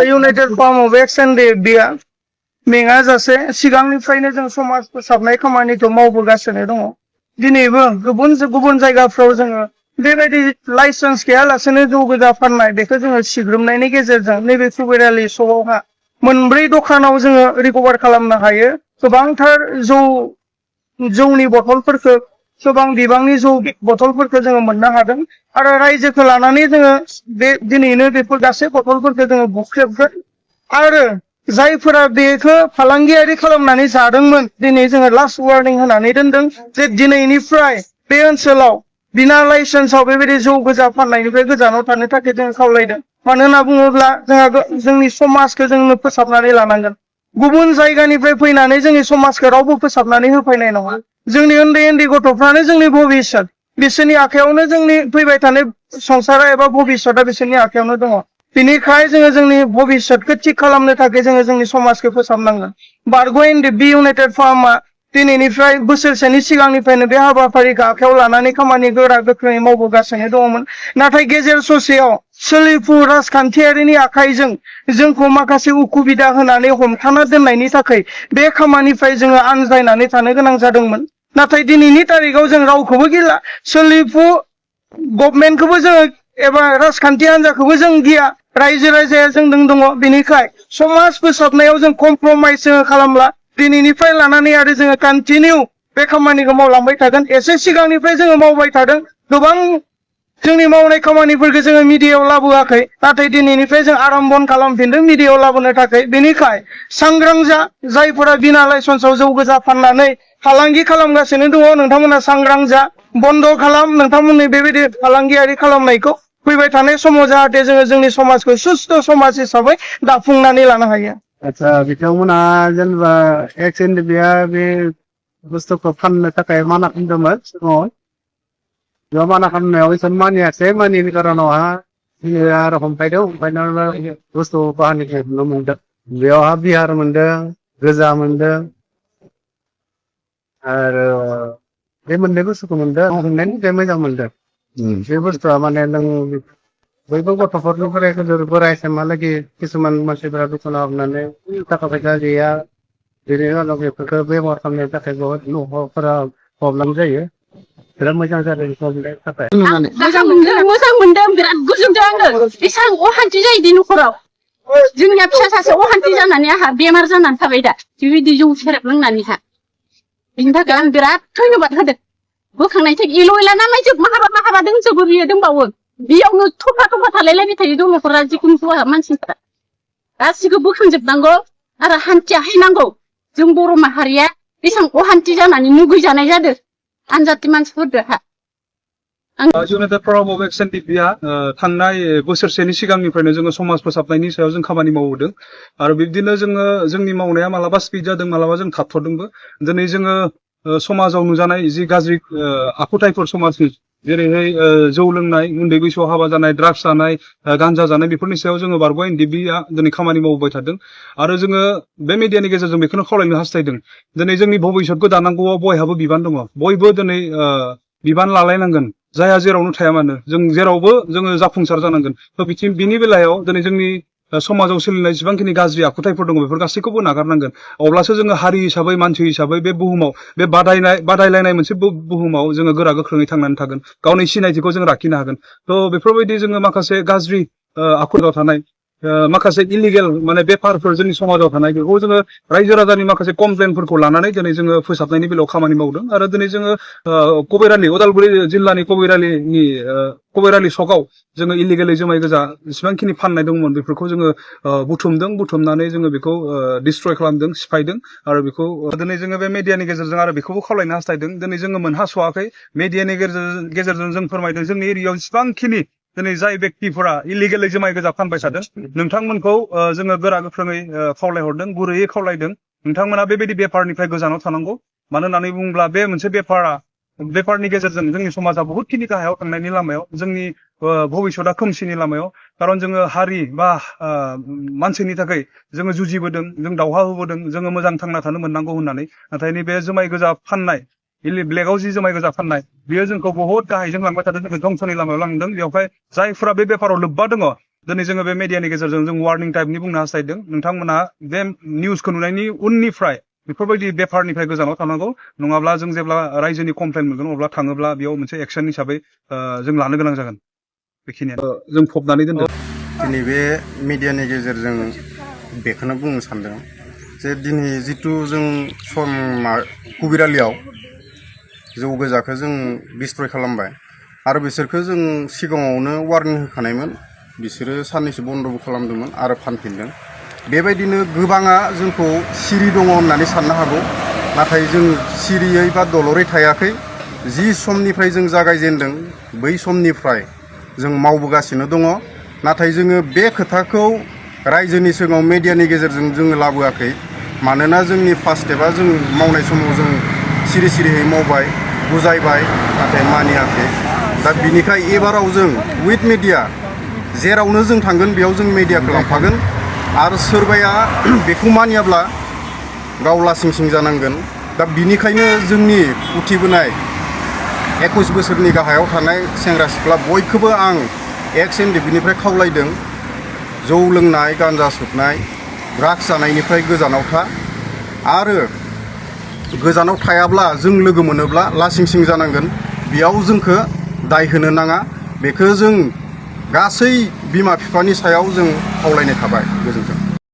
United form of X and बिया मेङा जासे सिगांनिफ्रायनो जों समाज फोसाबनाय खामानिखौ मावबोगासिनो दङ। दिनैबो गुबुन गुबुन जायगाफ्राव जोङो बेबायदि लाइसेन्स गैयालासेनो जौ गोजा फाननाय बेखौ जोङो सिग्रोमनायनि गेजेरजों नैबे कुबेरालि सकआवहा मोनब्रै दखानाव जोङो रिकभार खालामनो हायो। गोबांथार जौनि बथलफोरखौ गोबां बिबांनि जौ बथलफोरखौ जोङो मोननो हादों आरो रायजोखौ लानानै जोङो दिनैनो बेफोर गासै बथलफोरखौ जोङो बुख्रेबगोन आरो जायफोरा बेखौ फालांगियारि खालामनानै जादोंमोन दिनै जोङो लास्ट वार्निं होनानै दोनदों जे दिनैनिफ्राय बे ओनसोलाव बिना लाइसेन्सआव बेबायदि जौ गोजा फाननायनिफ्राय गोजानाव थानो थाखाय जों खावलायदों। मानो होनना बुङोब्ला जोंहा जोंनि समाजखौ जोंनो फोसाबनानै लानांगोन। गुबुन जायगानिफ्राय फैनानै जोंनि समाजखौ रावबो फोसाबनानै होफैनाय नङा। जोंनि उन्दै उन्दै गथ'फ्रानो जोंनि भबिष्यत, बिसोरनि आखायावनो जोंनि फैबाय थानाय संसारा एबा भबिष्यतआ बिसोरनि आखायावनो दङ। बेनिखाय जोङो जोंनि भबिष्यतखौ थिग खालामनो थाखाय जोङो जोंनि समाजखौ फोसाबनांगोन। बारग' एन्ड बि इउनाइटेड फार्मआ दिनैनिफ्राय बोसोरसेनि सिगांनिफ्रायनो बे हाबाफारिखौ आखायाव लानानै खामानि गोरा गोख्रोङै मावबोगासिनो दङमोन। नाथाय गेजेर ससेयाव सोलिफु राजखान्थियारिनि आखाइजों जोंखौ माखासे उसुबिदा होनानै हमथाना दोननायनि थाखाय बे खामानिफ्राय जोङो आनज्रायनानै थानो गोनां जादोंमोन। नाथाय दिनैनि तारिखाव जों रावखौबो गिला, सोलिफु गभर्नमेन्टखौबो जोङो एबा राजखान्थि हान्जाखौबो जों गिया, रायजो राजाया जोंजों दङ। बेनिखाय समाज फोसाबनायाव जों कमप्रमाइस जोङो खालामला। दिनैनिफ्राय लानानै आरो जोङो कन्टिनिउ बे खामानिखौ मावलांबाय थागोन। एसे सिगांनिफ्राय जोङो मावबाय थादों। गोबां जोंनि मावनाय खामानिफोरखौ जोङो मिडियायाव लाबोआखै, नाथाय दिनैनिफ्राय जों आरम्भन खालामफिनदों मिडियायाव लाबोनो थाखाय। बेनिखाय सांग्रां जा, जायफोरा बिना लाइसेन्सआव जौ गोजा फाननानै फालांगि खालामगासिनो दङ नोंथांमोना सांग्रां जा, बन्द' खालाम नोंथांमोननि बेबायदि फालांगियारि खालामनायखौ। फैबाय थानाय समाव जाहाथे जोङो जोंनि समाजखौ सुस्थ' समाज हिसाबै दाफुंनानै लानो हायो। आच्छा, बिथांमोना जेनेबा एक्स एन्ड बिया बे बुस्थुखौ फाननो थाखाय माना खालामदोंमोन सिगाङाव। बेयाव माना खालामनायाव इसोर मानियासै, मानियैनि कारनावहा जोङो आरो हमफायदों। हमफायनानै बुस्थु बाहानिखौ नुनो मोनदों। बेयावहा बिहार मोनदों, गोजा मोनदों आरो बे मोननै बुस्थुखौ मोनदों। हमनायनिफ्राय मोजां मोनदों। बे बुस्थुआ माने नों बयबो गथ'फोरनिफ्राय गिदिर बोरायसिमहालागै किसुमान मानसिफोरा दखानाव हाबनानै थाखा फैसा गैया, बेनि उनाव बेफोरखौ बेबहार खालामनो थाखाय बहुत न'खरफोरा प्रब्लेम जायो। बिराद मोजां जादों बेनि थाखाय। मोजां मोनदों, बिराद गोजोनदों आङो। एसां अहान्थि जायो दि न'खराव। जोंनिया फिसा सासे अहान्थि जानानै आंहा बेमार जानानै थाबाय दा, बेबायदि जौ सेरेब लोंनानैहा। बिनि थाखाय आं बिराद धन्यबाद होदों। बोखांनायथिं एल' एला नामायजोब माहाबा दंजोबो, बियो दंबावो। बेयावनो थफा थफा थालायलायबाय थायो दं न'खरा, जिखुनु हौवा मानसिफोरा। गासिखौबो बोखांजोबनांगौ आरो हान्थिया हायनांगौ। जों बर' माहारिया बेसां अहान्थि जानानै मुगैजानाय जादों आनजाति मानसिफोरदोहा। United form of X and बिया थांनाय बोसोरसेनि सिगांनिफ्रायनो जोङो समाज फोसाबनायनि सायाव जों खामानि मावबोदों आरो बिब्दिनो जोङो जोंनि मावनाया मालाबा स्पिड जादों, मालाबा जों थाबथ'दोंबो। दिनै जोङो समाजाव नुजानाय जि गाज्रि आखुथायफोर समाजनि, जेरैहाय जौ लोंनाय, उन्दै बैसोआव हाबा जानाय, ड्राग्स जानाय, गान्जा जानाय, बेफोरनि सायाव जोङो बारग' एनडिबिआ दिनै खामानि मावबाय थादों आरो जोङो बे मिडियानि गेजेरजों बेखौनो खावलायनो हास्थायदों। दिनै जोंनि भबिष्यतखौ दानांगौआव बयहाबो बिबान दङ। बयबो दिनै बिबान लालायनांगोन। जायहा जेरावनो थाया मानो जों जेरावबो जोङो जाफुंसार जानांगोन। थ' बिनि बेलायाव दिनै जोंनि समाजाव सोलिनाय जेसेबांखिनि गाज्रि आखुथायफोर दङ बेफोर गासैखौबो नागारनांगोन। अब्लासो जोङो हारि हिसाबै, मानसि हिसाबै बे बुहुमाव, बे बादायलायनाय मोनसे बुहुमाव जोङो गोरा गोख्रोङै थांनानै थागोन। गावनि सिनायथिखौ जों लाखिनो हागोन। थ' बेफोरबायदि जोङो माखासे गाज्रि आखुआव थानाय माखासे इलिगेल माने बेफारफोर जोंनि समाजाव थानाय, बेखौ जोङो रायजो राजानि माखासे कमप्लेनफोरखौ लानानै दिनै जोङो फोसाबनायनि बेलायाव खामानि मावदों आरो दिनै जोङो कबिरालि, उदालगुरि जिल्लानि कबिरालि सकआव जोङो इलिगेलै जुमाय गोजा जेसेबांखिनि फाननाय दंमोन बेफोरखौ जोङो बुथुमदों। बुथुमनानै जोङो बेखौ डिस्ट्रय खालामदों, सिफायदों आरो बेखौ दिनै जोङो बे मिडियानि गेजेरजों आरो बेखौबो खावलायनो हास्थायदों। दिनै जोङो मोनहास'वाखै, मिडियानि गेजेरजों जों फोरमायदों जोंनि एरियायाव जेसेबांखिनि दिनै जाय बेक्तिफोरा इलिगेलै जुमाय गोजा फानबाय थादों, नोंथांमोनखौ जोङो गोरा गोख्रोङै खावलायहरदों, गुरैयै खावलायदों। नोंथांमोना बेबायदि बेफारनिफ्राय गोजानाव थानांगौ। मानो होननानै बुङोब्ला बे मोनसे बेफारनि गेजेरजों जोंनि समाजा बहुतखिनि गाहायाव थांनायनि लामायाव, जोंनि भबिष्यतआ खोमसिनि लामायाव। खारन जोङो हारि बा मानसिनि थाखाय जोङो जुजिबोदों, जों दावहा होबोदों, जोङो मोजां थांना थानो मोननांगौ होननानै। नाथाय नैबे जुमाय गोजा फाननाय, ब्लेकआव जि जुमाय गोजा फाननाय, बियो जोंखौ बहुत गाहायजों लांबाय थादों, जोंखौ धंसनि लामायाव लांदों। बेवहाय जायफोरा बे बेफाराव लोब्बा दङ, दिनै जोङो बे मेडियानि गेजेरजों जों वार्निं टाइपनि बुंनो हास्थायदों नोंथांमोना बे निउसखौ नुनायनि उननिफ्राय बेफोरबायदि बेफारनिफ्राय गोजानाव थानांगौ नङाब्ला जों जेब्ला रायजोनि कमप्लेन मोनगोन अब्ला थाङोब्ला बेयाव मोनसे एक्सन हिसाबै जों लानो गोनां जागोन बेखिनियानो जों फबनानै दोनदों दिनै बे मिडियानि गेजेरजों बेखौनो बुंनो सानदों जे दिनै जिथु जों समा कुबिरालियाव जौ गोजाखौ जों डिस्ट्रय खालामबाय आरो बिसोरखौ जों सिगाङावनो वार्निं होखानायमोन बिसोरो साननैसो बन्द'बो खालामदोंमोन आरो फानफिनदों बेबायदिनो गोबाङा जोंखौ सिरि दङ होननानै साननो हागौ नाथाय जों सिरियै बा दलरै थायाखै जि समनिफ्राय जों जागायजेनदों बै समनिफ्राय जों मावबोगासिनो दङ नाथाय जोङो बे खोथाखौ रायजोनि सिगाङाव मेडियानि गेजेरजों जोङो लाबोआखै मानोना जोंनि फार्स्ट स्टेपआ जों मावनाय समाव जों सिरि सिरियै मावबाय बुजायबाय नाथाय मानियाखै दा बिनिखाय एबाराव जों उइथ मिडिया जेरावनो जों थांगोन बेयाव जों मिडियाखौ लांफागोन आरो सोरबाया बेखौ मानियाब्ला गाव लासिं सिं जानांगोन दा बिनिखायनो जोंनि उथिबोनाय 21 बोसोरनि गाहायाव थानाय सेंग्रा सिख्ला बयखौबो आं एक्स एनडिएफबिनिफ्राय खावलायदों जौ लोंनाय गान्जा सोबनाय ड्राग्स जानायनिफ्राय गोजानाव था आरो गोजानाव थायाब्ला जों लोगो मोनोब्ला लासिं सिं जानांगोन बेयाव जोंखौ दाय होनो नाङा बेखौ जों गासै बिमा बिफानि सायाव जों खावलायनाय थाबाय गोजोन्थों